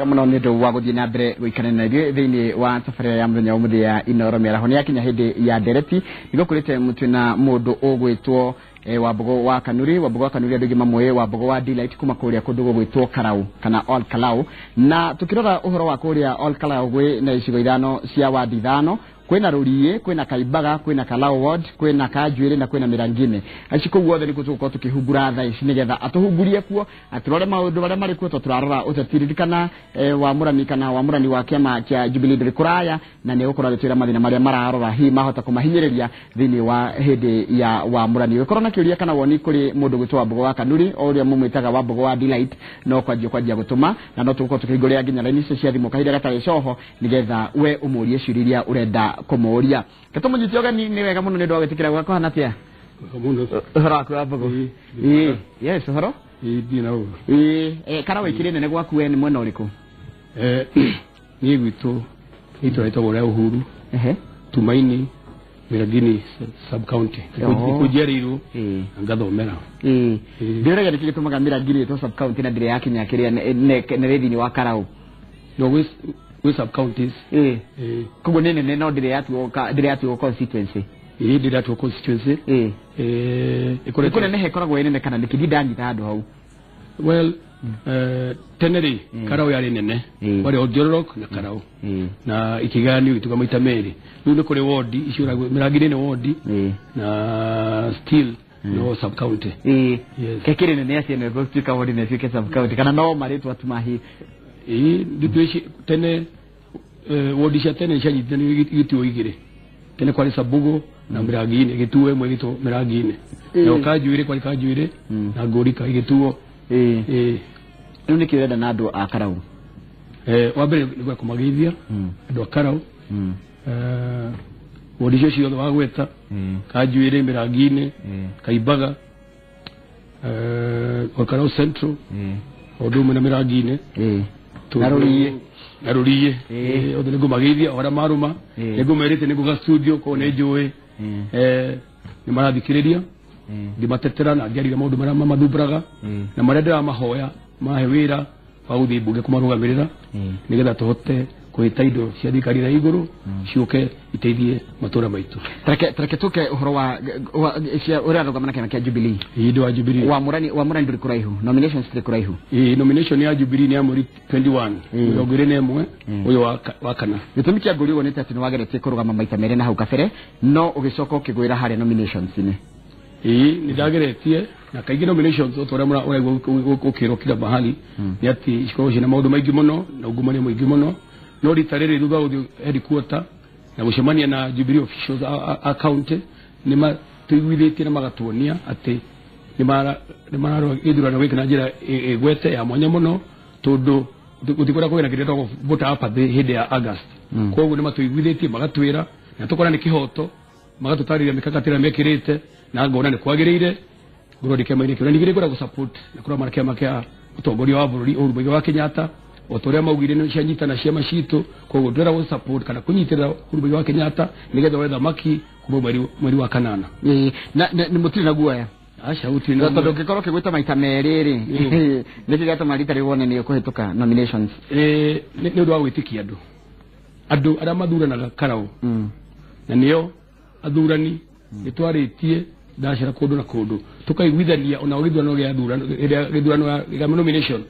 Muno nĩ ũndũ wa gũthiĩ na mbere gũikara na ithuĩ thĩinĩ wa tabarĩra ya mũthenya wa ũmũthĩ ya Inoro Mĩaraho. Nĩ yakinya hĩndĩ ya ndereti nĩgũkũrĩte mũtwe na mũndũ ũgwĩtwo Wambũgũ wa Kanuri. Wambũgũ wa Kanuri andũ aingĩ mamũĩ Wambũgũ wa Delight kuma kũrĩa kũndũ gũgwĩtwo Karau kana Ol Kalou. Na tũkĩrora ũhoro wa kũrĩa Ol Kalou gwĩ na icigo ithano cia wadi ithano, kwĩna Rũriĩ, kwĩna Kaimbaga, kwĩna Kalau Ward, kwĩna Kanjuĩrĩ na kwĩna Mĩrangini. Aici kũu guothe nĩkuo tũgũkorwo tũkĩhungura thaa ici nĩgetha atũhungurie kuo, atũrore maũndũ marĩa marĩ kuo tondũ tũrarora ũteti. Ririkana wamũrani kana wamũrani wa kĩama kĩa Jubilee ndũrĩ kũraya na nĩ egũkorwo agĩtwĩra mathĩna marĩa mararora hihi mahota kũmahinyĩrĩria thĩinĩ wa hĩndĩ ya wamũrani. Ũngĩkorwo na kĩũria kana woni kũrĩ mũndũ gwĩtwo Wambũgũ wa Kanuri o ũrĩa mũmwĩtaga Wambũgũ wa Delight, no kwanjia gũtũma na no tũgũkorwo tũkĩhingũrĩra nginya raini icio cia thimũ kahinda gatarĩ coho nĩgetha we ũmũrie ciũria iria ũrenda kũmũria. Ketũmũnyite ũgeni, nĩ wega mũno nĩ ũndũ wa gwĩtĩkĩra gwakwa. Hana atĩa ũhoro waku Wambũgũ? Ĩĩ, yes, ũhoro ĩĩ, Karau ĩkĩrĩ nene gwaku we nĩ mwena ũrĩkũ? Niĩ gwitũ nĩ itũra rĩtagwo rĩa Uhuru, Tumaini, Mĩrangini sub county. Nĩkuo njiarĩirwo na ngathomera. Ndĩũragia nĩkĩ gĩtũmaga Mĩrangini ĩtwo sub county na ndĩrĩ yakinya kĩrĩa nĩ thĩinĩ wa Karau? No gwĩ sub counties. Koguo nĩ nene no ndĩrĩ yatuo constituency. Ĩĩ, ndĩrĩ yatuo constituency. Ĩkoretwo kũneneha ĩkoragwo ĩ nene kana nĩkĩ? Ndindanyita handũ hau. Well, tene rĩ Karau yarĩ nene, kwarĩ Oljororok na Karau na ikĩgayanio igĩtuĩka maita merĩ. Rĩu nĩ kũrĩ wodi icio, Mĩrangini nĩ wodi na still no sub county. Yes. Kekĩrĩ nene atĩ ĩno ĩgũtuĩka wodi na ĩtuĩke sub county kana no marĩtwa tu mahi? Ĩĩ, tene wodi cia tene cianyitithanio igĩtuo igĩrĩ. Tene kwarĩ Sabugo na Mĩrangini, ĩgĩtuo ĩmwe ĩgĩtwo Mĩrangini. Nayo Kanjuĩrĩ kwarĩ Kanjuĩrĩ na Ngũrika igĩtuo. Rĩu nĩkĩ ũrenda na andũ a Karau? Wa mbere nĩ gwenda kũmageithia andũ a Karau, wodi icio ciothe wagweta, Kanjuĩrĩ, Mĩrangini, Kaimbaga, Ol Kalou Central, o ũndũ ũmwe na Mĩrangini na Rũriĩ. Na Rũriĩ. Othe nĩ ngũmageithia o arĩa marũma. Nĩ ngũmerĩte nĩ ngũga studio koguo nĩ njũĩ nĩ marathikĩrĩria ngĩmatetera na ngĩarĩria maũndũ marĩa mamathumbũraga na marĩa ndĩramahoya mahe wĩra wa gũthiĩ mbunge kũmarũgamĩrĩra nĩgetha tũhote kũhĩta indo cia thirikari na igũrũ ciũke iteithie matũra maitũ. Tareke tũke ũhoro wa ũrĩa arũgama na kĩama kĩa Jubilee. Ĩĩ, wa Jubilee. Wamũrani ndũrĩ kũraihu, nominations citirĩ kũraihu. Ĩĩ, nomination ya Jubilee nĩ ya mweri 21, 21 ũyũ wa kana. Gĩtũmi kĩa ngũri ũguo nĩ atĩ nĩ wageretie kũrũgama maita merĩ na hau kabere no ũgĩcoka ũkĩgwĩra harĩa nominations-inĩ. Ĩĩ, nĩ ndageretie na kaingĩ nominations o ta ũrĩa ũraigua ũkĩrwo kila mahali nĩ atĩ cikoragwo ciĩna maũndũ maingĩ mũno na ungumania mũingĩ mũno, no rita rĩrĩ thutha wa gũthiĩ headquarter na gũcemania na Jubilee officials a county, nĩ matũiguithĩtie na magatuonia atĩ nĩ mararora gĩthurano gĩkĩ na njĩra ĩgwete ya mwanya mũno tondũ gũtikũrĩa kwĩna kĩrĩa gĩtagwo voter apathy hĩndĩ ya August. Koguo nĩ matũiguithĩtie magatwĩra na tũkona nĩ kĩhoto, magatũtarĩria mĩkakati ĩrĩa mekĩrĩte na ngona nĩ kwagĩrĩire ngorwo ndĩ kĩama-inĩ kĩu. Na ningĩ nĩ ngwenda gũ-support na kũrũgama na kĩama kĩa mũtongoria wa bũrũri Uhuru Muigai wa Kenyatta o ta ũrĩa maugire nĩ cianyitana ciama citũ. Koguo ndĩrenda gũ-support kana kũnyitĩrĩra Uhuru Muigai wa Kenyatta nĩgetha oe thamaki kuma mweri wa kanana. Na nĩ mũtirĩ na guoya? Aca, gũtirĩ na. Tondũ ũngĩkorwo ũkĩgwĩta maita merĩ rĩ, nĩkĩ gĩatũma rita rĩu wone nĩ ũkũhĩtũka nominations? Nĩ ũndũ wa gwĩtĩkia andũ arĩa mathuranaga Karau na nĩo athurani. Nĩ twarĩtie ndacera kũndũ na kũndũ tũkaiguithania ona gĩthurano gĩa gĩthurano gĩa nomination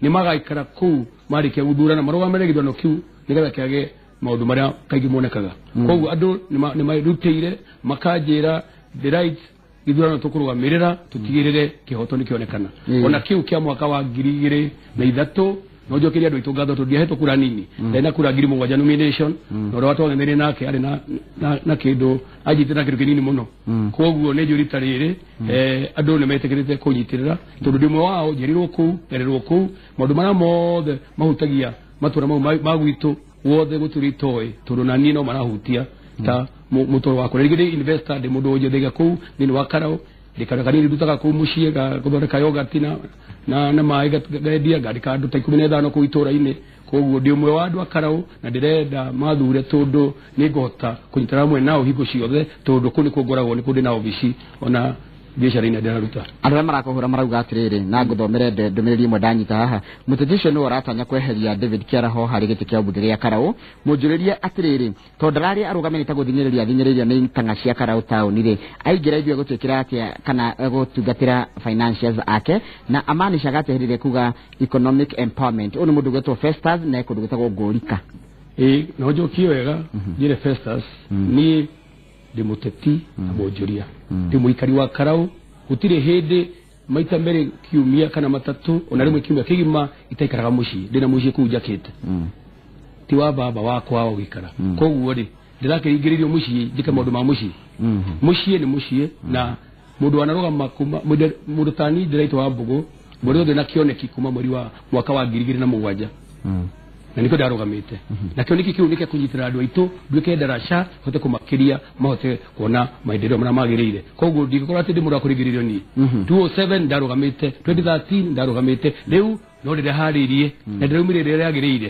nĩ magaikara kũu marĩkia gũthurana marũgamĩrĩre gĩthurano kĩu nĩgetha kĩage maũndũ marĩa kaingĩ monekaga. Koguo andũ nĩ marutĩire makanjĩra the right gĩthurano tũkũrũgamĩrĩra tũtigĩrĩre kĩhoto nĩ kĩonekana. Ona kĩu kĩa mwaka wa 2003 no njokerie andũ aitũ ngatho tondũ ndiahetwo kura nini, ndarĩ na kura 7,000 nomination na ũrĩa watwang'ethanĩire nake arĩ na kĩndũ anjitĩte na kĩndũ kĩnini mũno. Koguo nĩ njũĩ rita rĩrĩ andũ nĩ metĩkĩrĩte kũnyitĩrĩra tondũ ndĩ ũmwe wao, njiarirwo kũu, ndererwo kũu, maũndũ marĩa mothe mahutagia matũra mau ma gwitũ wothe gũtirĩ itoĩ tondũ na niĩ no marahutia ta mũtũro wakwa. Rĩngĩ ndĩ investor, ndĩ mũndũ ũnjethaiga kũu thĩinĩ wa Karau, ndĩ kanua kanini ndutaga kũu mũciĩ ga gũthondeka yogurt na maĩ ngendia, ngandĩka andũ ta 15 kũu itũra-inĩ. Koguo ndĩ ũmwe wa andũ a Karau na ndĩrenda mathure tondũ nĩ ngũhota kũnyitana hamwe nao hingo ciothe tondũ kũu nĩkuo ngoragwo, nĩkuo ndĩ na obici ona biacara-inĩ ndĩraruta. Andũ arĩa marakũhũra marauga atĩrĩrĩ, na ngũthomere ndũmĩrĩri ĩmwe ndanyita haha. Mũteti ũcio nĩwe ũratanya kweheria David Kĩaraho harĩ gĩtĩ kĩa ũmbunge gĩa Karaũ. Mũnjũrĩrie atĩrĩrĩ, tondũ ndararĩ arũgame nĩ ta gũthing'ĩrĩria athing'ĩrĩirio nĩ itang'a cia Karaũ taũni rĩ, aingĩra ithuĩ gũtwĩkĩra atĩa kana gũtungatĩra financiers ake, na amaanishaga atĩa hĩndĩ ĩrĩa kuga economic empowerment. Ũyũ nĩ mũndũ ũgwĩtwo Festus na e kũndũ gwĩtagwo Ngũrika. Ĩĩ, no njokie wega njĩre Festus, niĩ ndĩ mũteti na mwonjoria, ndĩ mũikari wa Karaũ. Gũtirĩ hĩndĩ maita merĩ kiumia kana matatũ ona rĩmwe kiumia kĩgima itaikaraga mũciĩ. Ndĩna mũciĩ kũu njakĩte, ti wa baba wakwa wa gũikara. Koguo rĩ, ndĩrakĩringĩrĩrio mũciĩ njĩke maũndũ ma mũciĩ. Mũciĩ nĩ mũciĩ, na mũndũ wanarũgama kuma mũndũ tani ndĩraitwo wa Mbũgũ mweri othe na kĩoneki kuma mweri wa mwaka wa 2007, na nĩkĩo ndarũgamĩte na kĩoneki kĩu nĩkĩa kũnyitĩrĩra andũ aitũ, nduĩke ndaraca hote kũmakĩria mahote kuona maendeleo marĩa magĩrĩire. Koguo ndingĩkorwo atĩ ndĩ mũndũ wa kũringĩrĩrio niĩ. 2007 ndarũgamĩte, 2013 ndarũgamĩte, rĩu no ndĩreharĩirie na ndĩraumire rĩrĩa rĩagĩrĩire,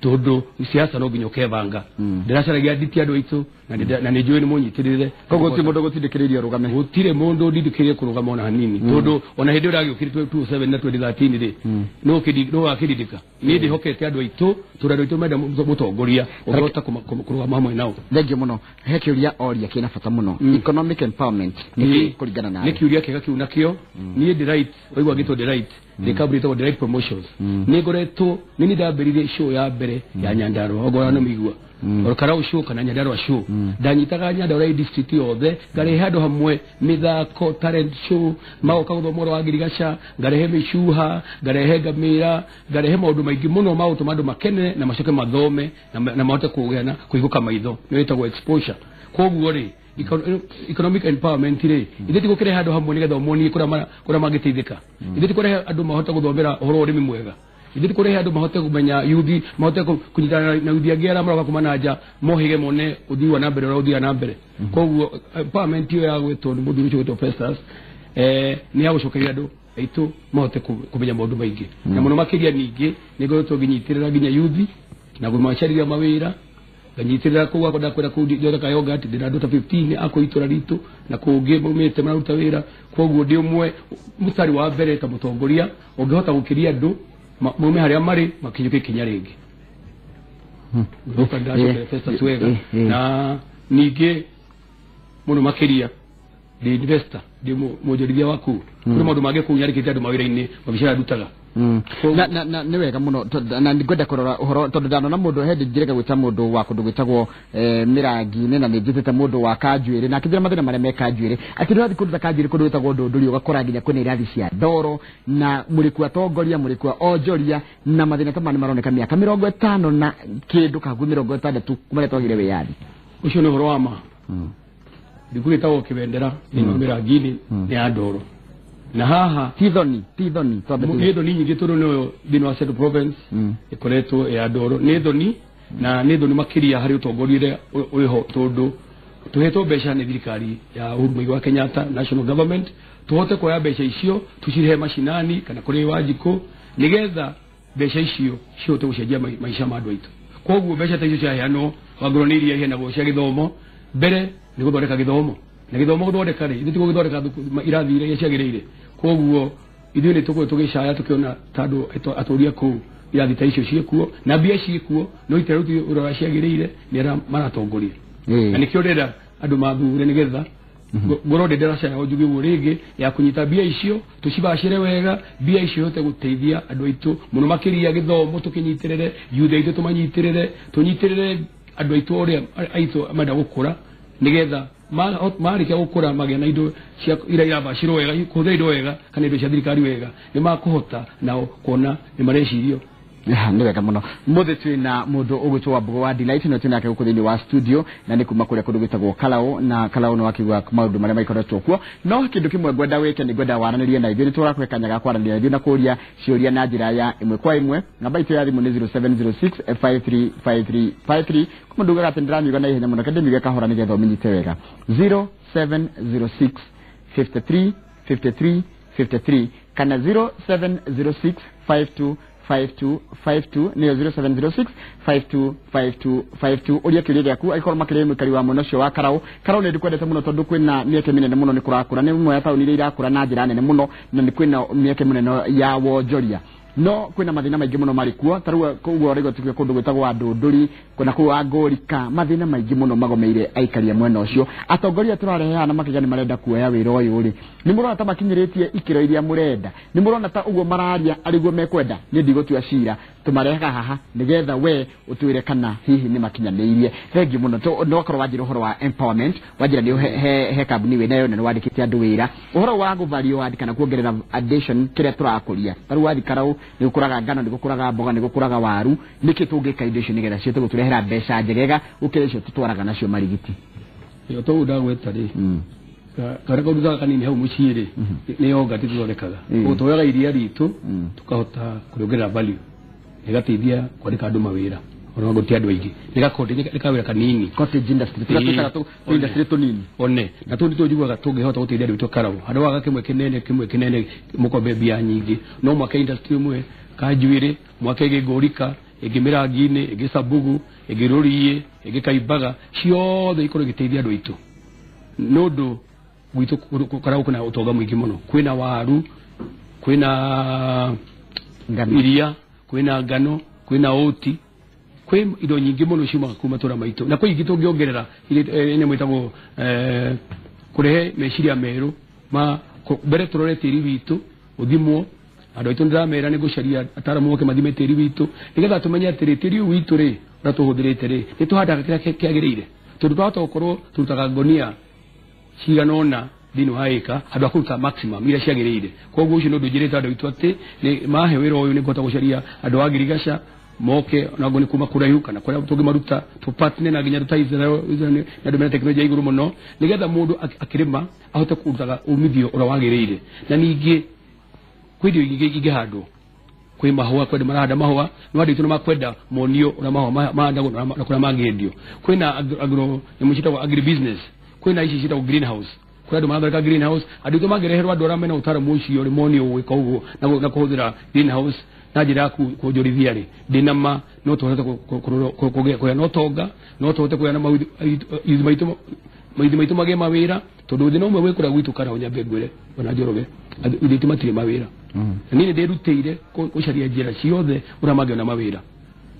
tondũ siasa no nginya ũkebanga. Ndĩracaragia nditi andũ aitũ na nĩ njũĩ nĩ mũnyitĩrĩre. Koguo ti mũndũ gũtindĩkĩrĩirio rũgame? Gũtirĩ mũndũ ndindĩkĩrĩire kũrũgama ona hanini, tondũ ona hĩndĩ ĩyo ndagĩũkire 2007 na 2013 rĩ, no wakĩrindĩka. Niĩ ndĩhokete andũ aitũ, tondũ andũ aitũ menda mũtongoria ũngĩhota kũrũgama hamwe nao. Thengiũ mũno. He kĩũria oria kĩna bata mũno, economic empowerment nĩ kĩ kũringana nawe? Nĩ kĩũria kĩega kĩu nakĩo. Niĩ Delight, waigua ngĩtwo Delight, ndĩ kambuni ĩtagwo Delight Promotions. Nĩ ngoretwo nĩ niĩ ndambĩrĩirie show ya mbere ya Nyandarua, ongorana nĩ mĩigua oro Karau show kana Nyandarua show. Ndanyitaga Nyandarua district yothe, ngarehe andũ hamwe, mĩthako, talent show, magoka gũthoma ũhoro wa ngirigaca, ngarehe mĩcuha, ngarehe ngamĩra, ngarehe maũndũ maingĩ mũno ma gũtũma andũ makene na macoke mathome na mahote kũgĩa na kũhingũka maitho, nĩyo ĩtagwo exposure. Koguo rĩ, economic empowerment rĩ, ithuĩ ti gũkĩrehe andũ hamwe nĩgetha ũmonie kũrĩa mangĩteithĩka. Ithuĩ ti kũrehe andũ mahote gũthomera ũhoro wa ũrĩmi mwega. Ithuĩ ti kũrehe andũ mahote kũmenya yuthi, mahote kũnyitana na yuthi angĩ arĩa maroka kuma na nja, mohĩge mone ũthii wa na mbere ũrĩa ũthiaga na mbere. Koguo empowerment ĩyo ya gwĩtwo nĩ mũthuri ũcio gwĩtwo Festus, nĩ ya gũcokeria andũ aitũ mahote kũmenya maũndũ maingĩ na mũno makĩria. Ningĩ nĩ ngoretwo ngĩnyitĩrĩra nginya yuthi na kũmacarĩria mawĩra, nganyitĩrĩra kũu akwa ndakwĩra kũu thondeka yogurt, ndĩna andũ ta 15 akũ itũra ritũ na kũngĩ maumĩte mararuta wĩra. Koguo ndĩ ũmwe mũstari wa mbere ta mũtongoria ũngĩhota gũkĩria andũ maume harĩa marĩ makinyũke ikinya rĩngĩ. Ngũka ndacokera Festus wega. Na ningĩ mũno makĩria ndĩ investor, ndĩ mwonjorithia wa kũu. Kũrĩ maũndũ mangĩ kũu nyandĩkĩte andũ mawĩra-inĩ, mabiacara ndutaga. Na nĩ wega mũno, na nĩngwenda kũrora ũhoro tondũ ndanona mũndũ he njĩrĩga gwĩta mũndũ wa kũndũ gwĩtagwo mĩrangi-inĩ, na nĩ njĩtĩte mũndũ wa Kanjuĩrĩ na akĩnjĩra mathĩna marĩa me Kanjuĩrĩ, atĩ nĩ ũrathiĩ kũndũ ta Kanjuĩrĩ, kũndũ gwĩtagwo Ndũndũri, ũgakora nginya kwĩna irathi cia ndoro na mũrĩ atongoria, mũrĩ onjoria, na mathĩna ta maya nĩ maroneka mĩaka 50 na kĩndũ kaguo 60 kuma rĩrĩa twagire wĩyathi. Ũcio nĩ ũhoro wa ma. Thukuru ĩtagwo Kĩbendera thĩinĩ wa Mĩrangi-inĩ nĩ ya ndoro na haha Ti thoni, ti thoni twambe nĩ thoni nyingĩ, tondũ nĩyo thĩinĩ wa Central Province ĩkoretwo ya ndoro. Nĩ thoni, na nĩ thoni makĩria harĩ ũtongoria ũrĩa ũrĩho, tondũ tũhetwo mbeca nĩ thirikari ya Uhuru Muigai wa Kenyatta, national government, tũhote kuoya mbeca icio tũcirehe macinani kana kũrĩ Wanjikũ nĩgetha mbeca icio cihote gũcenjia maica ma andũ aitũ. Koguo mbeca ta icio ciaheanwo, wangorwo nĩ iria iheanagwo cia gĩthomo, mbere nĩ gũthondeka gĩthomo, na gĩthomo gũthondeka rĩ, ithuĩ tigũgĩthondeka irathi iria ciagĩrĩire. Koguo ithuĩ nĩ tũkorwo tũgĩcaya tũkĩona ta andũ atũria kũu irathi ta icio ciĩkuo na mbia ciĩkuo, no itarutithio ũrĩa ciagĩrĩire nĩ arĩa maratongoria. Na nĩkĩo ndĩrenda andũ mathure, nĩgetha ngorwo ndĩ ndĩracaya o njuge ũguo rĩngĩ ya kũnyita mbia icio tũcibacĩre wega, mbia icio ihote gũteithia andũ aitũ mũno makĩria gĩthomo, tũkĩnyitĩrĩre youth aitũ, tũmanyitĩrĩre, tũnyitĩrĩre andũ aitũ ũrĩa aitũ menda gũkũra, nĩgetha marĩkia gũkũra magĩa na indo cia iria irabacĩrwo wega, kũhũthĩra indo wega kana indo cia thirikari wega, nĩ makũhota nao kuona nĩ marecirio. Nĩ wega mũno. Mũthĩ twĩna mũndũ ũgwĩtwo Wambũgũ wa Delight na twĩnake gũkũ thĩinĩ wa studio, na nĩ kuma kũrĩa kũndũ gwĩtagwo Karaũ, na Karaũ nĩ wakĩigua maũndũ marĩa maikoretwo kuo. No kĩndũ kĩmwe ngwenda wĩke, nĩ ngwenda waranĩrie na ithuĩ, nĩ tũrakũhe kanya ga kwaranĩria na ithuĩ na kũria ciũria na njĩra ya ĩmwe kwa ĩmwe. Namba itũ ya thimũ nĩ 0706 535353. Kuma ndugaga atĩ ndĩramiuga na ihenya mũno, kende ndĩmiuge kahora nĩgetha ũmĩnyite wega: 0706 53 53 53 kana 0706 52. 52 52 nĩyo 0706 52 52 52. Ũria kĩũria gĩaku angĩkorwo makĩria mũikari wa mwena ũcio wa Karau. Karau nĩ ndikwendete mũno tondũ kwĩna mĩeke mĩnene mũno nĩ kũrakũra, nĩ ĩmwe ya taũni iria irakũra na njĩra nene mũno, na nĩ kwĩna mĩeke mĩnene ya wonjoria, no kwĩna mathĩna maingĩ mũno marĩ kuo. Ta rĩu koguo rĩgo tuge kũndũ gwĩtagwo Andũndũri na kũu Angũrika, mathĩna maingĩ mũno magomeire aikari a mwena ũcio. Atongoria tũrarehe haha na makĩga nĩ marenda kuoya wĩra ũyũ rĩ, nĩ mũrona ta makinyĩrĩtie ikĩro iria mũrenda? Nĩ mũrona ta ũguo mararia arĩguo mekwenda? Niĩ ndigũtua cira, tũmarehaga haha nĩgetha we ũtwĩre kana hihi nĩ makinyanĩirie. Thengiũ mũno. No wakorwo wanjĩra ũhoro wa empowerment, wanjĩra nĩ he kambuni wĩ nayo na nĩ wandĩkĩte andũ wĩra. Ũhoro wa gũvario add kana kuongerera addition kĩrĩa tũrakũria, ta rĩu wathi Karau nĩ gũkũraga ngano, nĩ gũkũraga mboga, nĩ gũkũraga waru, nĩkĩ tũngĩka indo icio nĩgetha cihote gũtũrehera mbeca njegega gũkĩra icio tũtwaraga nacio marigiti? Ĩyo toguo ndagweta rĩ, karĩa kaũndũ kanini hau mũciĩ rĩ, nĩ yogurt tũthondekaga. Koguo tuoyaga iria ritũ tukahota kũrĩongerera value, ĩgateithia kwandĩka andũ mawĩra, ona ti andũ aingĩ, nĩ kawĩra kanini. Cottage industry tũgatwĩtaga tũ industry tũnini. One na tũu nĩtũ njiguaga tũngĩhota gũteithia andũ aitũ Karau, handũ waga kĩmwe kĩnene, kĩmwe kĩnene mũkombe mbia nyingĩ, no mwake industry ĩmwe kanjuĩrĩ, mwake ĩngĩ Ngũrika, ĩngĩ Mĩrangi-inĩ, ĩngĩ Sambugu, ĩngĩ Rũriĩ, ĩngĩ Kaimbaga, ciothe ikorwo igĩteithia andũ aitũ. Nĩ ũndũ gwitũ Karau kwĩna ũtonga mũingĩ mũno, kwĩna waru, kwĩna iria, kwĩna ngano, kwĩna ũti, kwĩ indo nyingĩ mũno ciumaga kuma matũra maitũ, na kwĩ ingĩ tũngĩongerera nyamũ ĩtagwo kũrehe meciria merũ ma mbere tũrore tĩri witũ ũthimwo. Andũ aitũ nĩndĩramera nĩ ngũcaria ataaramu moke mathime tĩri witũ nĩgetha tũmenye atĩrĩ, tĩri ũyũ witũ rĩ, ũrĩa tũhũthĩrĩte rĩ, nĩ tũhandaga kĩrĩa kĩagĩrĩire, tondũ twahota gũkorwo tũrutaga ngonia cigana ũna thĩinĩ wa ĩka handũ ha kũruta maximum iria ciagĩrĩire. Koguo ũcio nĩ ũndũ njĩrĩte andũ aitũ atĩ nĩ mahe wĩra ũyũ nĩ ngũhota gũcaria andũ a ngirigaca moke, onago nĩ kuma kũraihu kana kũrĩa tũngĩmaruta, tũpartner na nginya tũta Israel na andũ mena tekinoronjĩ ya igũrũ mũno, nĩgetha mũndũ akĩrĩma ahote kũrutaga umithio ũrĩa wagĩrĩire. Na ningĩ kwĩ indo ingĩ ingĩhandwo, kwĩ mahũa, kwĩ andũ marahanda mahũa, no andũ aitũ nĩ makwenda monio ũrĩa mahũa mahandagwo na kũrĩa mangĩendio. Kwĩna agro nyamũ ciĩtagwo agri business, kwĩna ici ciĩtagwo greenhouse, kwĩ andũ marathondeka greenhouse. Andũ aitũ mangĩreherwo andũ arĩa mena ũtaaramu ũcio rĩ, monio gwĩka ũguo na kũhũthĩra greenhouse na njĩra ya kuonjorithia rĩ, ndĩna ma no tũhote kũgĩa na ũtonga, no tũhote kũgĩa na maithi maitũ magĩe mawĩra, tondũ thĩna ũmwe wĩ kũrĩa gwitũ Karau, nyambe ngwĩre bwana Njoroge, ithuĩ aitũ matirĩ mawĩra. Na niĩ nĩ ndĩrutĩire gũcaria njĩra ciothe ũrĩa mangĩona mawĩra,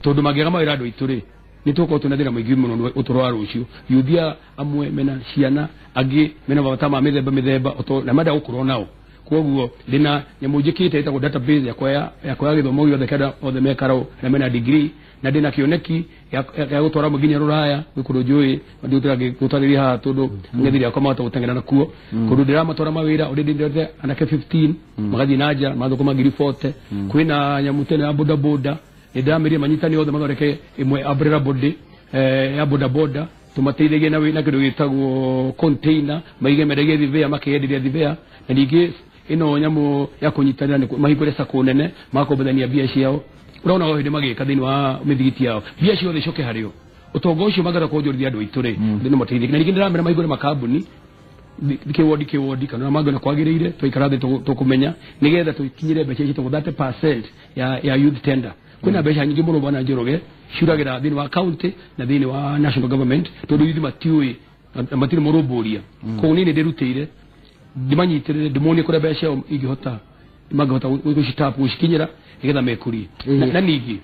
tondũ mangĩaga mawĩra andũ aitũ rĩ, nĩ tũgũkorwo twĩna thĩna mũingĩ mũno ũtũũro wa rũciũ. Yuthia amwe mena ciana, angĩ mena mabata ma mĩthemba mĩthemba, na menda gũkũra nao. Koguo ndĩna nyamũ njĩkĩte ĩtagwo database yakwa ya gĩthomo gĩothe kĩa othe me Karau na mena degree, na ndĩna kĩoneki gĩa gũtwara nginya rũraya, gwĩ kũndũ njũĩ ndigũtarĩria haha tondũ ng'ethiri akwa mahota gũteng'era nakuo. Kũndũ ndĩramatwara mawĩra already ndĩrete anake 15 magathiĩ na nja mathũkũma 40,000. Kwĩna nyamũ tene ya boda boda, nĩndĩrameria manyitane othe mathondeke ĩmwe umbrella body ya boda boda, tũmateithagie na kĩndũ gĩtagwo container, maige mendagie thivea, makeyenderia thivea. Na ningĩ ĩno nyamũ ya kũnyitanĩra nĩ mahingũre sacco nene, makombithania mbia ciao, ũrona o hĩndĩ magĩka thĩinĩ wa mĩthigiti yao, mbia ciothe icoke harĩo. Ũtonga ũcio mangĩhota kuonjorithia andũ aitũ rĩ, nĩ mateithĩke. Na ningĩ ndĩramera mahingũre makambuni kĩwodi kĩwodi, kana ũrĩa mangĩona kwagĩrĩire, twaikara thĩ tũkũmenya nĩgetha tũkinyĩre mbeca ici ciĩtagwo 30% ya youth tender. Kwĩna mbeca nyingĩ mũno bwana Njoroge ciuragĩra thĩinĩ wa county na thĩinĩ wa national government, tondũ ithuĩ matiũĩ na matirĩ mũrũmbũria. Koguo niĩ nĩ ndĩrutĩire ndĩmanyitĩrĩre, ndĩmonie kũrĩa mbeca ciao ingĩhota mangĩhota gũcitap gũcikinyĩra nĩgetha mekũrie. Na ningĩ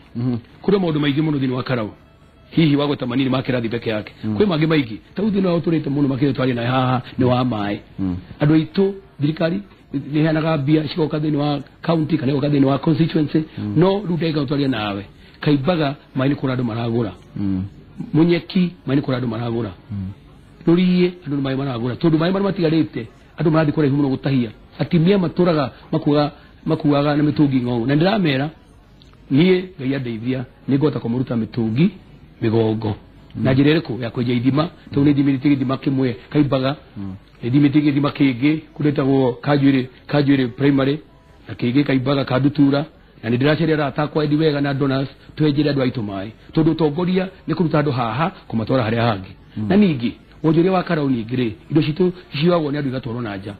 kũrĩ maũndũ maingĩ mũno thĩinĩ wa Karau, hihi wagweta manini ma kĩrathi peke yake, kwĩ mangĩ maingĩ. Ta rĩu thĩna ũrĩa ũtũrĩte mũno makĩria twaria naye haha nĩ wa maĩ. Andũ aitũ thirikari nĩ ĩheanaga mbia cigoka thĩinĩ wa county kana igoka thĩinĩ wa constituency, no rĩu ndagĩka twaria nawe Kaimbaga maĩ nĩ kũrĩa andũ maragũra, Mũnyeki maĩ nĩ kũrĩa andũ maragũra, Rũriĩ andũ nĩ maĩ maragũra, tondũ maĩ marĩa matigarĩte andũ marathiĩ kũraihu mũno gũtahia. Atimia matũraga makuaga na mĩtũngi ng'ong'o, na ndĩramera niĩ Ngai andeithia nĩ ngũhota kũmũruta mĩtũngi mĩgongo. Na njĩra ĩrĩkũ ya kwenja ithima? Tondũ nĩ thimĩte gĩthima kĩmwe Kaimbaga, nĩ thimĩte gĩthima kĩngĩ kũrĩa ĩtagwo Kanjuĩrĩ primary, na kĩngĩ Kaimbaga Kandutura, na nĩ ndĩracaria arata akwa endi wega na donors twenjere andũ aitũ maĩ, tondũ ũtongoria nĩ kũruta andũ haha kũmatwara harĩa hangĩ. Na ningĩ wonjoria wa Karau ningĩ rĩ, indo citũ cioyagwo nĩ andũ igatwarwo na nja.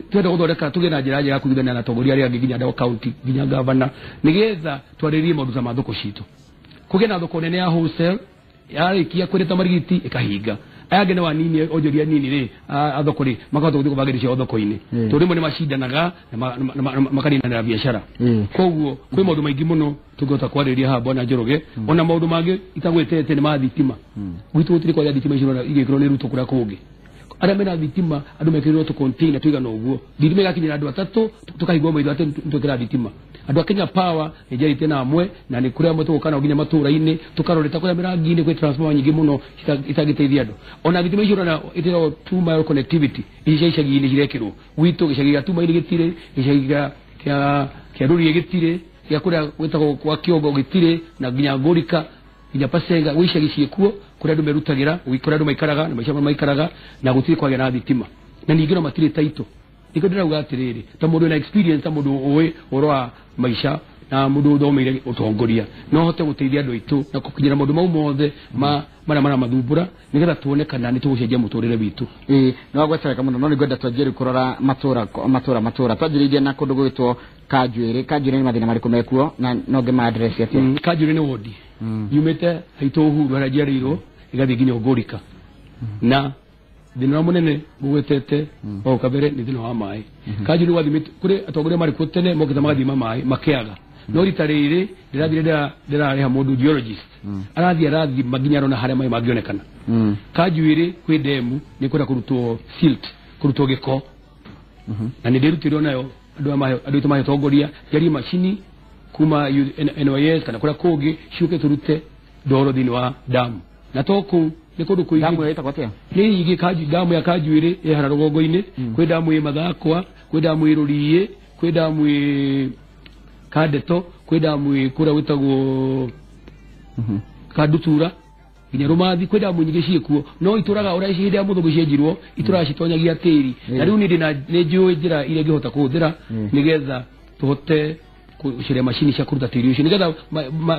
Twenda gũthondeka tũgĩe na njĩra njega ya kũiguithania na atongoria arĩa angĩ nginya andũ a county nginya gavana nĩgetha twarĩrĩrie maũndũ ta ma thoko citũ. Kũgĩe na thoko nene ya wholesale yarĩkia kwĩrĩta marigiti ĩkahinga. Aya angĩ nĩ wanini onjoria nini rĩ a thoko rĩ makahota gũthiĩ kũbangĩra ciao thoko-inĩ tondũ rĩmwe nĩ macindanaga na makaninanĩra biacara. Koguo kwĩ maũndũ maingĩ mũno tũngĩhota kwarĩrĩria haha bwana Njoroge. Ona maũndũ mangĩ itagwĩtete nĩ ma thitima. Gwitũ gũtirĩ kwagĩa thitima icio igĩkĩrwo nĩ Ruto kũrĩa kũngĩ. Arĩa mena thitima andũ mekĩrĩrwo tũ container tũigana ũguo thitima ĩgakinyĩra andũ atatũ tũkahingwo maitho atĩ nĩtwekĩra thitima. Andũ a Kenya Power nĩ njarĩtie na amwe na nĩ kũrĩ amwe tũgũka nao nginya matũra-inĩ tũkaroreta kũrĩa mĩrangi-inĩ kwĩ transformer nyingĩ mũno itangĩteithia andũ. Ona thitima icio ũrona ĩtĩragwo 2 mile connectivity ici cia icagi-inĩ cirekĩrwo gwitũ gĩcagi gĩa Tumaini gĩtirĩ, gĩcagi kĩa Rũriĩ gĩtirĩ, gĩa kũrĩa gwĩtagwo kwa Kĩongo gĩtirĩ, na nginya Ngũrika nginya Pasenga gwĩ icagi ciĩkuo kũrĩa andũ merutagĩra, kũrĩa andũ maikaraga na maica maikaraga na gũtirĩ kwagĩa na thitima na ningĩ no matirĩ taito. Nĩkĩo ndĩrauga atĩrĩrĩ ta mũndũ wĩna experience ta mũndũ ũĩ ũhoro wa maica na mũndũ ũthomeire ũtongoria no hote gũteithia andũ aitũ na gũkinyĩra maũndũ mau mothe marĩa maramathumbũra nĩgetha tuone kana nĩ tũgũcenjia mũtũrĩre witũ. Ĩĩ no gwethereka mũno no nĩngwenda twanjie rĩu kũrora matũra matũra matũra. Twanjĩrĩirie na kũndũ gwĩtwo Kanjuĩrĩ. Kanjuĩrĩ nĩ mathĩna marĩkũ mekuo na no ngĩma address atĩa? Kanjuĩrĩ nĩ wodi yumĩte haitũ Uhuru harĩa njiarĩirwo ĩgathiĩ nginya Ngũrika na thĩna ũrĩa mũnene ngũgwetete hau kabere nĩ thĩna wa maĩ. Kanjuĩrĩ gwathimĩtwo kũrĩ atongoria marĩ kuo tene mokĩte magathima maĩ makĩaga no rita rĩrĩ ndĩrathire ndĩrarĩha mũndũ geologist arathiĩ arathima nginya arona harĩa maĩ mangĩonekana. Kanjuĩrĩ kwĩ ndemu nĩ kwenda kũrutwo silt, kũrutwo gĩko na nĩ ndĩrutĩirwo nayo andũ aitũ mahetongoria njarie macini kuma NYS kana kũrĩa kũngĩ ciũke tũrute ndoro thĩinĩ wa damu na to kũu nĩ kũndũ kũingĩ. Damu ĩtagwo atĩa? Nĩ nyingĩ. Damu ya Kanjuĩrĩ ĩ harĩa rũgongo-inĩ, kwĩ damu ĩ Mathakwa, kwĩ damu ĩ Rũriĩ, kwĩ damu ĩ Kandeto, kwĩ damu ĩ kũrĩa gwĩtagwo Kandutura nginya Rũmathi, kwĩ damu nyingĩ ciĩkuo no itũraga ũrĩa hĩndĩ ya mũthũngũ cienjirwo itũraga citonyagia tĩri na rĩu niĩ nĩ njũĩ njĩra iria ingĩhota kũhũthĩra nĩgetha tũhote gũcaria macini cia kũruta tĩri ũcio nĩgetha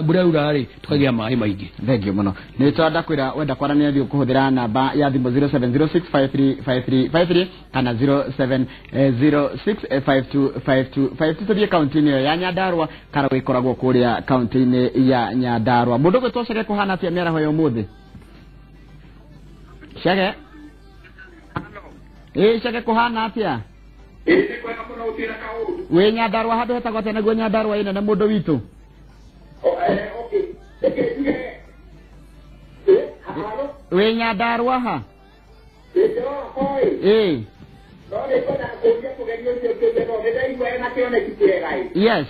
mbura yaura rĩ tũkagĩa maĩ maingĩ. Thengiũ mũno. Nĩ twenda kwĩra wenda kwaranĩria thiĩ kũhũthĩra namba ya thimũ 0706535353 kana 0706525252. Tũthiĩ kaunti-inĩ ĩyo ya Nyandarua kana ĩkoragwo kũrĩa kaunti-inĩ ya Nyandarua. Mũndũ ũgwĩtwo Chege kũhana atĩa mĩaraho ya ũmũthĩ? Chege? Ĩĩ Chege kũhana atĩa? Wĩ Nyandarua handũ hetagwo atĩa nĩguo Nyandarua ĩnene mũndũ witũ? Wĩ Nyandarua ha? Ĩĩ. Yes.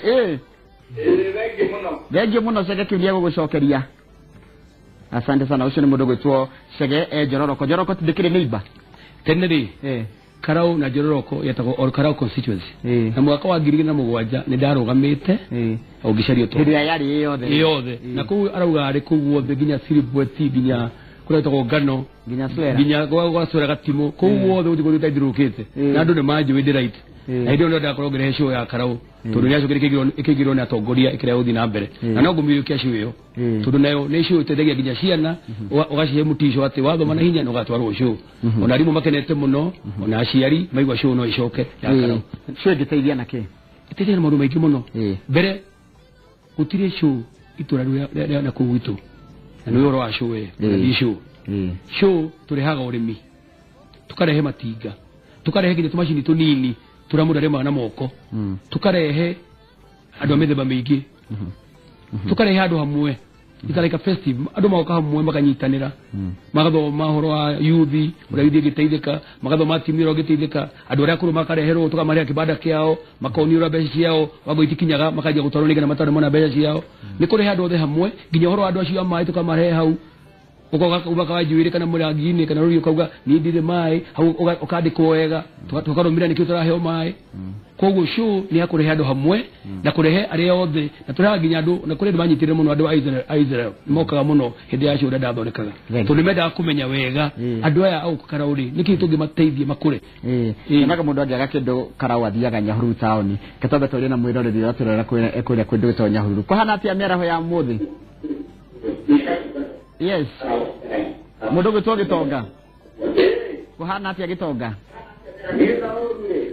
Ĩĩ. Thengiũ mũno Chege, kĩu nĩegũgũcokeria. Asante sana. Ũcio nĩ mũndũ gwĩtwo Chege Njororoko. Njororoko ndĩkĩrĩ neighbor tene rĩ Karau na Njororoko yetagwo Ol Karau constituency na mwaka wa 2007 nĩ ndarũgamĩte ũngĩcaria ũtongoria hĩndĩ ĩrĩa yarĩ yothe yothe na kũu arauga arĩ kũu guothe nginya Siribweti nginya kũrĩa gwĩtagwo Ngano nginya Swera nginya gwa Swera Gatimũ kũu guothe gũtirĩ kũndũ itathirũkĩte na andũ nĩ manjũĩ ndĩ right na hĩndĩ ĩyo nĩyo ndakorwo ngĩrehe show ya Karau tondũ nĩ yacokire ĩkĩingĩrwo nĩ atongoria ĩkĩrĩa gũthiĩ na mbere na no ngũmĩiyũkia show ĩyo tondũ nayo nĩ show ĩteithagia nginya ciana ũgacihe mũtico atĩ wathoma na hinya nĩ ũgatwarwo show. Ona arimũ makenete mũno ona aciari maigua show no ĩcoke ya Karau. Show ĩngĩteithia na kĩ? Ĩteithagia na maũndũ maingĩ mũno. Mbere gũtirĩ show itũra rĩu na kũu gwitũ na nĩ ũhoro wa show ĩyo na show show tũrehaga ũrĩmi tũkarehe matinga tũkarehe nginya tũmacini tũnini tũrĩa mũndũ arĩmaga na moko tũkarehe andũ a mĩthemba mĩingĩ tũkarehe andũ hamwe. It's like a festive andũ magoka hamwe makanyitanĩra magathoma ũhoro wa yuthi ũrĩa yuthi ĩngĩteithĩka magathoma atumia ũrĩa ũngĩteithĩka andũ arĩa akũrũ makareherwo tũkamarĩha kĩbanda kĩao makonio ũrĩa mbeca ciao wago itikinyaga makanjia gũtwarwo nĩgetha matwarwo mona mbeca ciao. Nĩ kũrehe andũ othe hamwe nginya ũhoro wa andũ acio a maĩ tũkamarehe hau ukoga kawajuire kana murangi-inĩ kana rũriĩ ũkauga niĩ ndirĩ maĩ hau ũkandĩkwo wega tũkarũmĩrĩra nĩkĩo tũraheo maĩ. Koguo show nĩ ya kũrehe andũ hamwe na kũrehe arĩa othe na tũrehaga nginya andũ na kũrĩ andũ manyitĩrĩire mũno andũ a Israel mokaga mũno hĩndĩ ya show ũrĩa ndathondekaga tondũ nĩ mendaga kũmenya wega andũ aya a Karau rĩ nĩkĩĩ tũngĩmateithia makũre. Nyonaga mũndũ angĩaga kĩndũ Karau athiaga Nyahururu taũni. Reke twambe twarie na mwĩroreri ũrĩa tũrera kũrĩa kũndũ gwĩtagwo Nyahururu. Kũhana atĩa mĩaraho ya ũmũthĩ? Yes. Mũndũ gwĩtwo Gĩtonga. Kũhana atĩa Gĩtonga?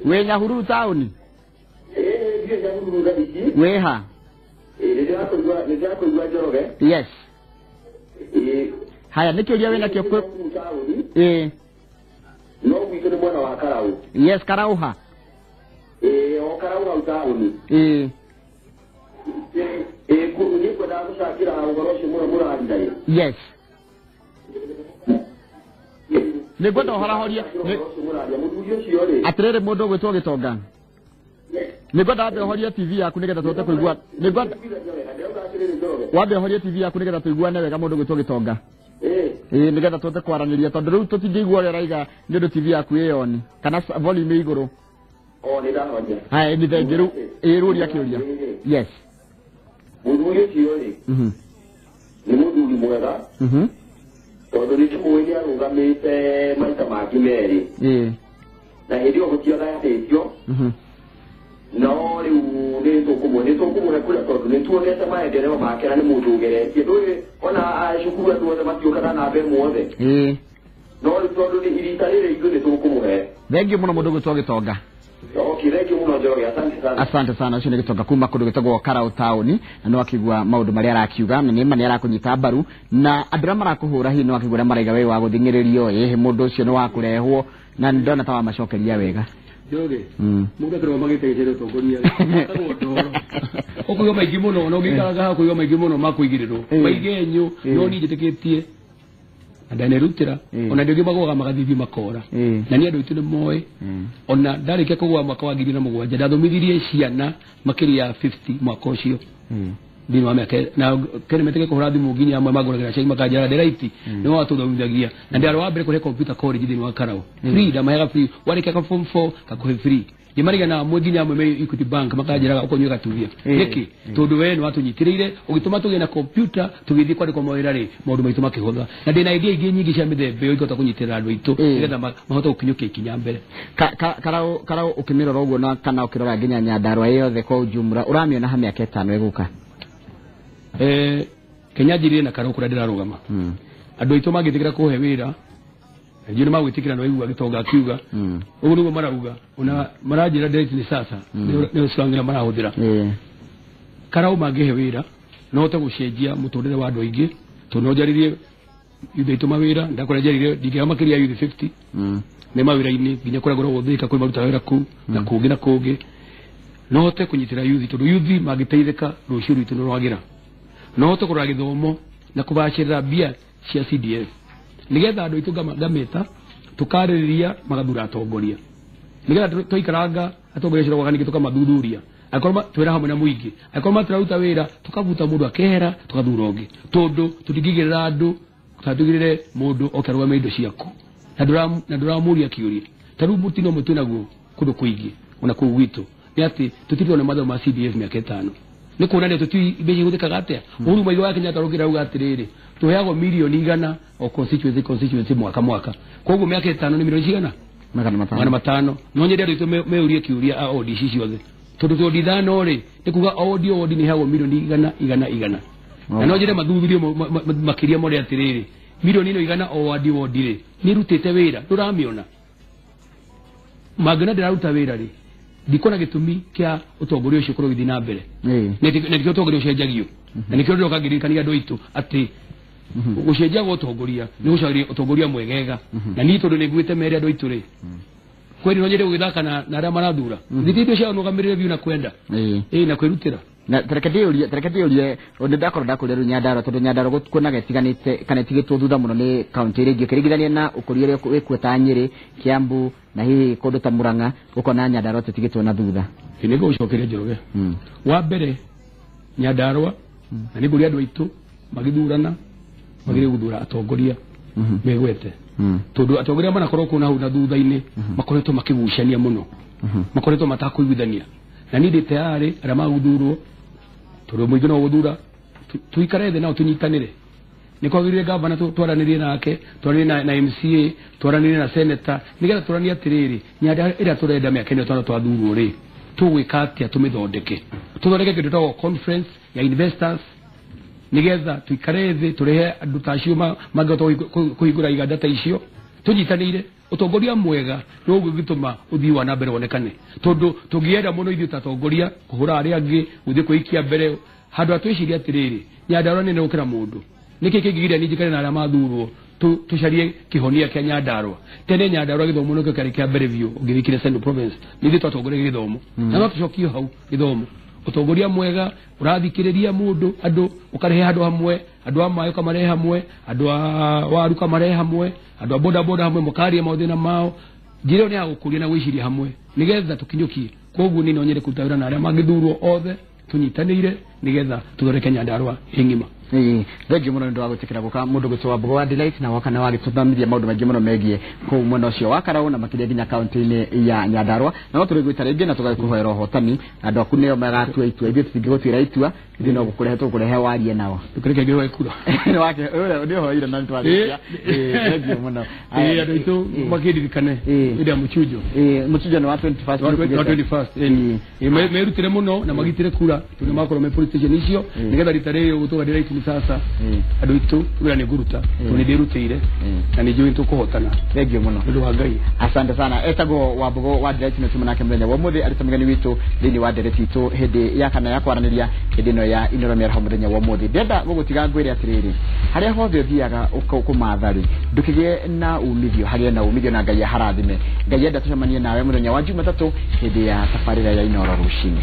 Wĩ Nyahururu taũni? Wĩ ha? Yes. Haya, nĩ kĩũria wĩna kĩo ĩĩ. No gwitũ nĩ mwena wa Karau. Yes, Karau ha? Ĩĩ, o Karau hau taũni. Ĩĩ. Ĩĩ, niĩ ngwendaga gũcangĩra ũhoro ũcio mũno mũraria. Yes. Nĩ ngwenda ũhorahorie. Mũthuri ũcio rĩ. Atĩrĩrĩ mũndũ ũgwĩtwo Gĩtonga. Nĩ ngwenda wambe ũhorie TV yaku nĩgetha tũhote kũigua. Nĩ ngwenda wambe ũhorie TV yaku nĩgetha tũiguane wega mũndũ ũgwĩtwo Gĩtonga. Ĩĩ, nĩgetha tũhote kwaranĩria tondũ rĩu tũtingĩigua ũrĩa ũraiga nĩ ũndũ TV yaku ĩ on kana volume ĩ igũrũ. O nĩ ndahoria. Haya, nĩ thengiũ rĩu. Ĩĩ, rũria kĩũria. Yes. Mũthuri ũcio rĩ. Nĩ mũthuri mwega. Tondũ nĩ ndĩmũĩ nĩ arũgamĩte maita mangĩ merĩ. Ĩĩ. Na hĩndĩ ĩyo gũtiagayanĩtio. No rĩu nĩ tũkũmũhe kura tondũ nĩ tuonete maendeleo make na nĩ mũndũ ũgeretie. Ndũĩ ona cukuru andũ othe matiũkaga namba ĩmwe othe. Ĩĩ. No rĩu tondũ nĩ irita rĩrĩ ithuĩ nĩ tũkũmũhe. Thengiũ mũno mũndũ ũgwĩtwo Gĩtonga. Okay, thengiũ mũno Njoroge, asante sana. Asante sana, ũcio nĩ Gĩtonga kuma kũndũ gwĩtagwo Karau taũni, na no akĩigua maũndũ marĩa arakiuga, na nĩ ma nĩ arakũnyita mbaru, na andũ arĩa marakũhũra hihi no akĩigua ũrĩa maraiga we wa gũthing'ĩrĩrio, ĩhĩ mũndũ ũcio nĩ wa kũrehwo, na nĩ ndona ta wamacokeria wega. Njoroge, mũndũ akĩrũgama gĩtĩ gĩa ũtongoria etagwo ndoro. Ũkũigua maingĩ mũno, na ũngĩikaraga haha ũkũigua maingĩ mũno ma kũigĩrĩrwo. Maige enyũ, no niĩ njĩtĩkĩtie na ndanerutĩra, ona andũ aingĩ magũaga magathithi makora. Na niĩ andũ aitũ nĩ moĩ, ona ndarĩkia kũgũa mwaka wa 2007 ndathomithirie ciana makĩria ya 50 mwaka ũcio. Thĩinĩ wa mĩaka na kene meteke kũhũra thimũ nginya amwe mangũragĩra cai makanjĩra ndĩraiti nĩwe watũthomithagia na ndĩarĩ wa mbere kũrehe computer college thĩinĩ wa Karau. Free, ndamaheaga free, warĩkia ka form 4 kakũhe free. Nĩmarigana amwe nginya amwe me Equity Bank makanjĩraga ũkũnyue gatubia. Nĩkĩ? Tondũ we nĩ watũnyitĩrĩire ũgĩtũma tũgĩe na computer tũgĩthiĩ kwandĩkwo mawĩra rĩ maũndũ maitũ makĩhũtha. Na ndĩna idea ingĩ nyingĩ cia mĩthemba ĩyo ingĩhota kũnyitĩrĩra andũ aitũ nĩgetha mahote gũkinyũkia ikinya mbere. Karau ũkĩmĩrora ũguo na kana ũkĩrora nginya Nyandarua yothe kwa ujumla ũramĩona ha mĩaka ĩtano ĩgũka? Kenya njirire na Karau kũrĩa ndĩrarũgama. Andũ aitũ mangĩtĩkĩra kũhe wĩra ndio nĩ magwĩtĩkĩra na waigua Gĩtonga akiuga. Ũguo nĩguo marauga. Ona maranjĩra direct nĩ sasa nĩ slang ĩrĩa marahũthĩra. Karau mangĩhe wĩra no hote gũcenjia mũtũrĩre wa andũ aingĩ tondũ no njarĩrie youth aitũ mawĩra ndakora njarĩrie ndingĩaga makĩria ya youth 50 me mawĩra-inĩ nginya kũrĩa ngoragwo Thika kwĩ marutaga wĩra kũu na kũngĩ na kũngĩ. No hote kũnyitĩra youth tondũ youth mangĩteithĩka rũciũ rwitũ nĩ rwagĩra. No hote kũrora gĩthomo na kũbacĩrĩra mbia cia CDF nĩgetha andũ aitũ ngameta tũkarĩrĩria magathura atongoria nĩgetha twaikaranga atongoria acio ningĩ tũkamathuthuria angĩkorwo twĩra hamwe na mũingĩ angĩkorwo matiraruta wĩra tũkabuta mũndũ akehera tũkathura ũngĩ tondũ tũtingĩigĩrĩra andũ kana tũigĩrĩre mũndũ oke arũgame indo ciaku na ndũramũria kĩũria. Ta rĩu mũtino ũmwe twĩnaguo kũndũ kũingĩ ona kũu gwitũ nĩ atĩ tũtirĩ na mathomo ma CDF mĩaka ĩtano nĩ kuonania tũtiũĩ mbeca ihũthĩkaga atĩa. Uhuru Muigai wa Kenyatta arokĩra auga atĩrĩrĩ tũheagwo mirioni 100 o constituency mwaka mwaka, koguo mĩaka ĩtano nĩ mirioni cigana? 500. No nyende andũ aitũ meurie kĩũria a ODC ciothe tondũ wodi 5 rĩ nĩ kuga o wodi o wodi nĩ heagwo mirioni 100 100 100. Na no nyende mathuthurie makĩria more atĩrĩrĩ mirioni ĩno 100 o wadi wodi rĩ nĩ ĩrutĩte wĩra ndũramĩona mangĩona ndĩraruta wĩra rĩ ndikuona gĩtũmi kĩa ũtongoria ũcio ũkorwo ũgĩthiĩ na mbere. Na nĩkĩo ũtongoria ũcenjagio na nĩkĩo ndĩroka ngĩririkania andũ aitũ atĩ gũcenjia gwa ũtongoria nĩ gũcaria ũtongoria mwegega. Na niĩ tondũ nĩnguĩte mere andũ aitũ rĩ kweli no nyende gũgĩthaka na arĩa marathura thikũ icio ciao nũgamĩrĩre biũ na kwenda na kwĩrutĩra. Na tareke ndĩũrie nĩ ndakorwo ndakũria rĩu Nyandarua tondũ Nyandarua kuonaga ĩtiganĩte kana ĩtigĩtwo thutha mũno nĩ kaũntĩ iria ingĩ ũkĩringithania na ũkũria ũrĩa wĩkuo ta Nyĩrĩ, Kiambu na hihi kũndũ ta Murang'a ũkona Nyandarua tũtigĩtwo na thutha. Nĩ ngũgũcokeria Njoroge. Wa mbere Nyandarua na nĩ ngũria andũ aitũ magĩthurana magĩrĩire gũthura atongoria megwete tondũ atongoria manakorwo kũu na hau na thutha-inĩ makoretwo makĩgucania mũno makoretwo matakũiguithania na niĩ ndĩ tayarĩ arĩa magũthurwo tondũ mũingĩ no gũthura tuikare thĩ nao tũnyitanĩre. Nĩ kwagĩrĩire gavana twaranĩrie nake, twaranĩrie na MCA, twaranĩrie na senator nĩgetha tũranie atĩrĩrĩ Nyandarua ĩrĩa tũrenda mĩaka ĩno ĩtano twathurwo rĩ tũgwĩka atĩa tũmĩthondeke tũthondeke kĩndũ gĩtagwo conference ya investors Nigetha tuikare thĩ tũrehe andũ ta acio mangĩhota kũhingũra iganda ta icio tũnyitanĩire. Ũtongoria mwega nĩ ũgũgĩtũma ũthii wa na mbere wonekane, tondũ tũngĩenda mũno ithuĩ ta atongoria kũhũra arĩa angĩ gũthiĩ kwĩikia mbere handũ ha twĩcirie atĩrĩrĩ, Nyandarua nene gũkĩra mũndũ. Nĩkĩ kĩngĩgiria niĩ njikare na arĩa mathurwo tũcarie kĩhonia kĩa Nyandarua? Tene Nyandarua gĩthomo nĩkĩo kĩarĩ kĩa mbere biũ ũngĩthikire Central Province, nĩ ithuĩ twatongoria gĩthomo na no tũcokie hau gĩthomo. Ũtongoria mwega ũrathikĩrĩria mũndũ, andũ ũkarehe handũ hamwe, andũ a maĩ ũkamarehe hamwe, andũ a waru ũkamarehe hamwe, andũ a boda boda hamwe, mũkaria maũthĩna mao. Njĩra ĩyo nĩ ya gũkũria na gwĩciria hamwe nĩgetha tũkinyũkie. Koguo niĩ no nyende kũruta wĩra na arĩa mangĩthurwo othe tũnyitanĩire nĩgetha tũthondeke Nyandarua ĩ ng'ima. Thengiũ mũno nĩ ũndũ wa gwĩtĩkĩra gũka mũndũ gwĩtwo Wambũgũ wa Delight, na woka nĩ wagĩtũthomithia maũndũ maingĩ mũno megiĩ kũu mwena ũcio wa Karau na makĩria nginya kaunti-inĩ ya Nyandarua. Na no tũrĩgwĩta rĩngĩ na tũgagĩkũhoera ũhotani. Andũ aku nĩo magatua itua, ithuĩ tũtingĩgũtuĩra itua, ithuĩ no gũkũrehe tũgũkũrehe warie nao. Ndũkareke ngĩhoe kura. Nĩ wake ũrĩa nĩ ũhoire na nĩtwarĩkia. Thengiũ mũno. Andũ aitũ makĩndirikane hĩndĩ ya mũchunjo. Mũchunjo nĩ wa 21st. Wa 21st. Merutire mũno na magitire kura tondũ makorwo me police station icio nĩgetha rita rĩrĩ gũtũga ndĩra itumi sasa andũ aitũ wĩra nĩ ngũruta tondũ nĩ ndĩrutĩire na nĩ njũĩ tũkũhotana. Thengiũ mũno. Nĩ ũndũ wa Ngai. Asante sana. Etagwo Wambũgũ wa Delight nĩ tuma nake mũthenya wa ũmũthĩ arĩ ta mũgeni witũ thĩinĩ wa ndereti itũ hĩndĩ ya kana ya kwaranĩria hĩndĩ ĩno ya Inooro Mĩaraho mũthenya wa ũmũthĩ. Ndĩrenda gũgũtiga ngwĩre atĩrĩrĩ, harĩa hothe ũthiaga kũmatha rĩ, ndũkĩgĩe na umithio, hagĩe na umithio na Ngai aharathime. Ngai enda tũcemanie nawe mũthenya wa Jumatatũ hĩndĩ ya tabarĩra ya Inooro rũcinĩ.